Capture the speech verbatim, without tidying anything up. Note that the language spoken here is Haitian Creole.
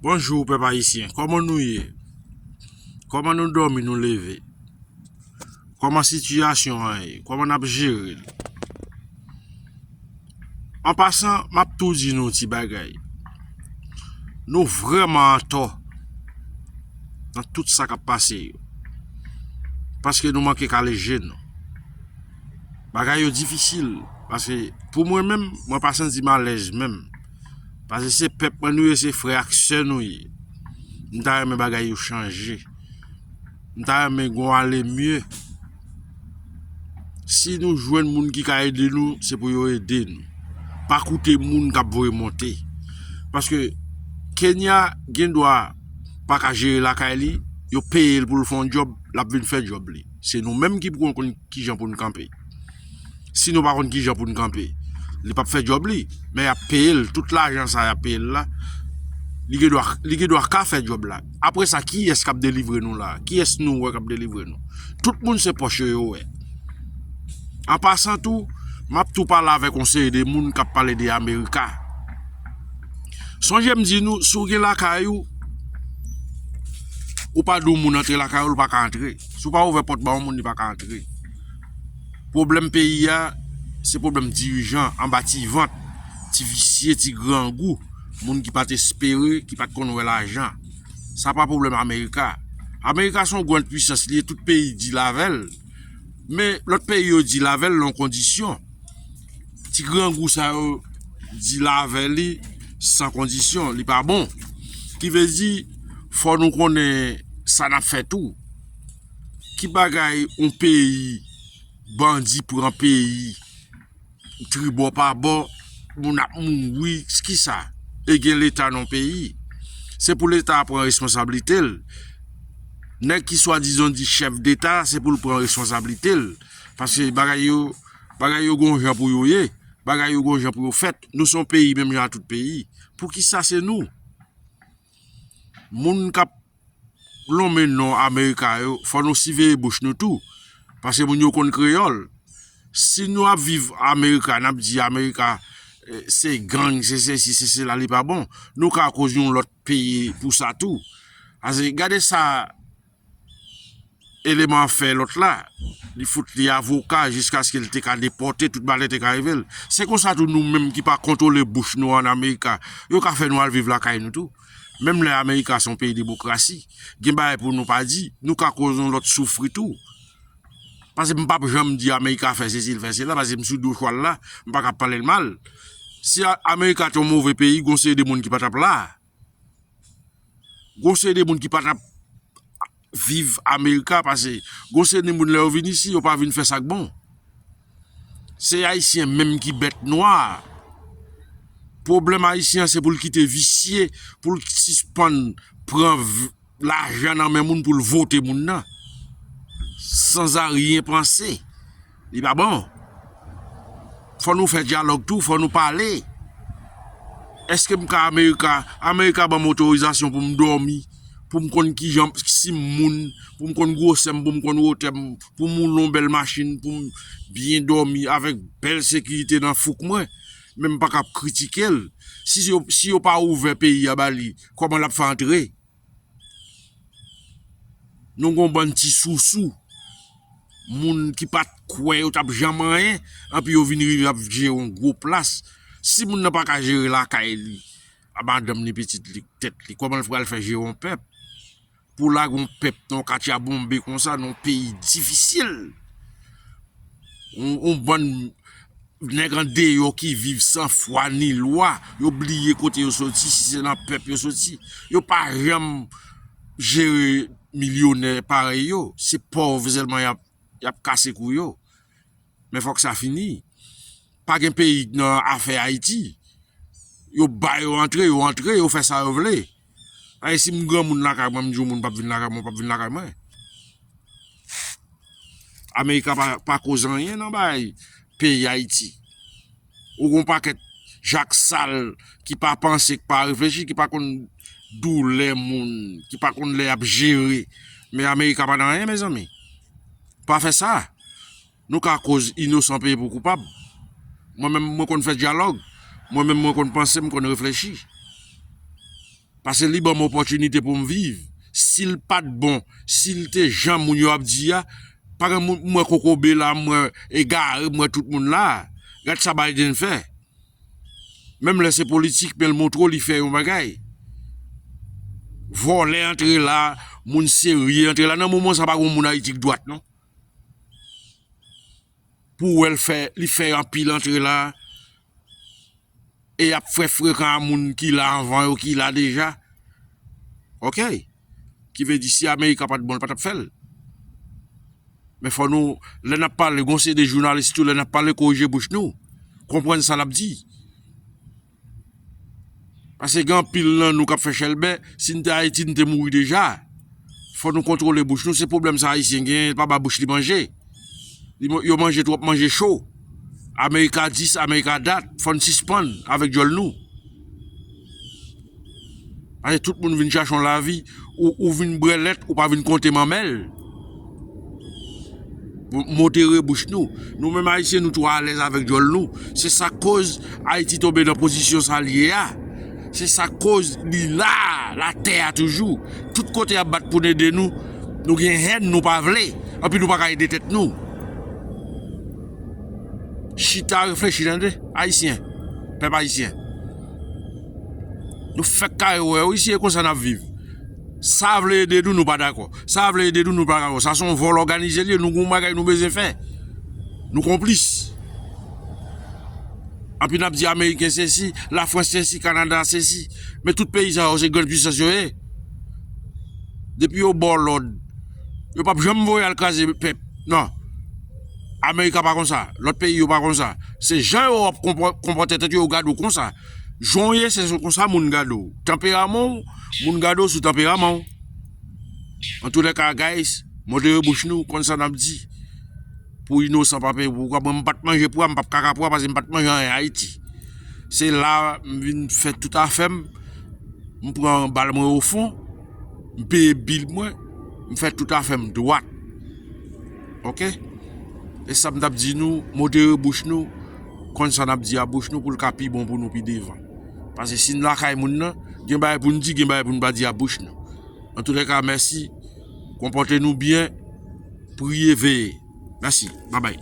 Bonjou, pèp ayisyen. Kòman nou ye? Kòman nou dòmi, nou leve? Kòman sitiyasyon an ye? Kòman n ap jere l? An pasan, m ap tou di nou ti bagay. Nou vrèman antò nan tout sa k ap pase yo. Paske nou manke kale je nou. Bagay yo difisil. Paske pou mwen menm, mwen pa santi m alèz menm. Paske se pèp mwen nou ye, se frè ak sè nou ye. M ta renmen bagay yo chanje. M ta renmen gon ale mye. Si nou jwenn moun ki ka ede nou, se pou yo ede nou. Pa koute moun k ap voye monte. Paske Kenya gen dwa pa ka jere lakay li, yo peye l pou l fè yon djòb, l ap vin fè djòb li. Se nou menm ki pou konn kijan pou n kanpe. Si nou pa konn kijan pou n kanpe, li p ap fè djòb li, men y ap peye l, tout lajan sa y ap peye l la, li gen dwa, li gen dwa ka fè djòb la. Apre sa, kiyès k ap delivre nou la? Kiyès nou wè k ap delivre nou? Tout moun se pòch yo yo wè. An pasan tou, m ap tou pale avèk yon seri de moun k ap pale de Amerika. Sonje m di nou, si w gen lakay ou, ou pa di yon moun antre lakay ou, l pa ka antre. Si w pa ouvè pòt ba yon moun, li pa ka antre. Pwoblèm peyi a, se pwoblèm dirijan, anba ti vant, ti visye, ti grangou, moun ki pa t espere, ki pa t konn wè lajan. Sa pa pwoblèm Amerika. Amerika se yon gran pwisans, li ye, tout peyi deal avè l. Men lòt peyi yo deal avè l nan yon kondisyon. Ti grangou sa yo deal avè li san kondisyon, li pa bon. Ki vle di, fò nou konnen sa n ap fè tou. Ki bagay yon peyi, bandi pran peyi, tribò pa bò, moun ap mouri, ki sa? E gen Leta nan peyi. Se pou Leta a pran responsablite l. Nèg ki swadizan di chèf deta, se pou l pran responsablite l. Paske bagay yo, bagay yo gon jan pou yo ye, bagay yo gon jan pou yo fèt. Nou se yon peyi menm jan a tout peyi. Poukisa se nou? Moun k ap lonmen non Amerika yo, fò nou siveye bouch nou tou. Paske moun yo konn kreyòl. Si nou ap viv Amerika, n ap di Amerika, eh, se gang, se sesi, se sela, li pa bon. Nou ka koz yon lòt peyi pou sa tou. Paske gade sa eleman an fè lòt la. Li fout li avoka jiskaske l te ka depòte, tout bagay te ka rive l. Se konsa tou nou menm ki pa kontwole bouch nou an Amerika, yo ka fè nou al viv lakay nou tou. Menm lè Amerika se yon peyi demokrasi, gen bagay pou nou pa di, nou ka koz yon lòt soufri tou. Paske m p ap janm di Amerika fè sesi, l fè sela, paske m sou do chwa l la, m pa ka pale l mal. Si A-, Amerika te yon move peyi, gon seri de moun ki pa t ap la. Gon seri de moun ki pa t ap viv Amerika, paske gon seri de moun lè yo vin isi, yo pa vin fè sa k bon. Se Ayisyen menm ki bèt nwa. Pwoblèm Ayisyen an se pou l kite visye, pou l sispann pran v-, lajan nan men moun pou l vote moun nan. Sanzaryen panse. Li pa bon. Fò nou fè dyalòg tou, fò nou pale. Èske m ka Amerika, Amerika ban m otorizasyon pou m dòmi, pou m konn kijan, si m moun, pou m konn gwosè m, pou m konn wotè m, pou m woule yon bèl machin, pou m byen dòmi avèk bèl sekirite nan fouk mwen, men m pa ka ap kritike l. Si yo, si yo pa ouvè peyi a ba li, kòman l ap fè antre? Nou gon bann ti sousou, moun ki pa t kwè yo t ap janm anyen, anpi yo vin rive ap jere yon gwo plas. Si moun nan pa ka jere lakay li, a madanm li, pitit li, tèt li, kòman l pral fè jere yon pèp? Pou lage yon pèp nan yon katye a bonbe konsa, nan yon peyi difisil. Yon, yon bann nèg andeyò ki viv san fwa ni lwa, yo bliye kote yo soti, si se nan pèp yo soti. Yo pa janm jere milyonè parèy yo, se pòv sèlman y ap, y ap kase kou yo. Men fòk sa fini. Pa gen peyi nan afè Ayiti. Yo ba yo antre, yo antre, yo fè sa yo vle. Ay, si m granmoun lakay mwen, m di yon moun p ap vin lakay mwen, p ap vin lakay mwen. Amerika pa, pa koz anyen nan bay peyi Ayiti. Ou gon pakèt jak sal ki pa panse, ki pa reflechi, ki pa konn doulè moun, ki pa konn lè y ap jere. Men Amerika pa nan anyen, mezanmi. Pa fè sa. Nou ka koz inosan peye pou koupab. Mwen menm, mwen konn fè dyalòg. Mwen menm, mwen konn panse, m konn reflechi. Paske li ban m opòtinite pou m viv. Si l pa t bon, si l te jan moun yo ap di a, pa gen moun, m wè kokobe la, m wè egare, m wè tout moun la. Gad sa Biden fè. Menm lè se politik, men l montre w li fè yon bagay. Vòlè antre la, moun serye antre la. Nan moman sa, pa gen moun Ayiti k dwat, non. Pou w wè l fè, li fè anpil antre la. E y ap fè frekan a moun ki la anvan yo, ki la deja. Oke. Ki vle di, si Amerika pa t bon, l pa t ap fè l. Men fò nou, lè n ap pale, gon seri de jounalis tou, lè n ap pale, korije bouch nou. Konprann sa n ap di. Paske gen anpil nan nou k ap fè chèlbè, si n te Ayiti, n te mouri deja. Fò nou kontwole bouch nou, se pwoblèm sa Ayisyen genyen, pa ba bouch li manje. Li, yo manje twòp manje cho. Amerika dis, Amerika dat, fò n sispann avèk djòl nou. Paske tout moun vin chache yon lavi, ou, ou vin brèlèt, ou pa vin konte manmèl. Modere bouch nou. Nou menm Ayisyen, nou twò alèz avèk djòl nou. Se sa k koz Ayiti tonbe nan pozisyon sa l ye a. Se sa k koz li la, l atè a toujou. Tout kote y ap bat pou n ede nou, nou gen hèn, nou pa vle. Anpi nou pa ka ede tèt nou. Chita reflechi, tande, Ayisyen, pèp ayisyen. Nou fèk kare wè wi, si e konsa n ap viv. Sa vle ede nou, nou pa dakò. Sa vle ede nou, nou pa dakò. Sa se yon vòl òganize l ye, nou gen yon bagay nou bezwen fè. Nou konplis. Anpi n ap di Ameriken sesi, Lafrans sesi, Kanada sesi. Men tout peyi sa yo se grann pisans yo ye. Depi yo ba w lòd, yo p ap janm voye al kraze pèp. Non. Amerika pa konsa. Lòt peyi yo pa konsa. Se jan yo ap konpò-, konpòte tèt yo, yo gade w konsa. Jan w ye, se konsa moun gade w. Tanperaman w, moun gade w sou tanperaman w. Antoulèka, guys, modere bouch nou, konn sa n ap di. Pou inosan pa peye pou pwa. Mwen, m pa t manje pwa, m p ap kaka pwa, paske m pa t manje anyen Ayiti. Se la, m vin fè tout afè m. M pran bal mwen ofon, m peye bil mwen, m fè tout afè m dwat. Oke? E sa m t ap di nou, modere bouch nou, konn sa n ap di a bouch nou pou l ka pi bon pou nou pi devan. Paske si n lakay moun nan, gen bagay pou n di, gen bagay pou n pa di a bouch nou. Antoulèka, mèsi. Konpòte nou byen. Priye, veye. Mèsi. Babay.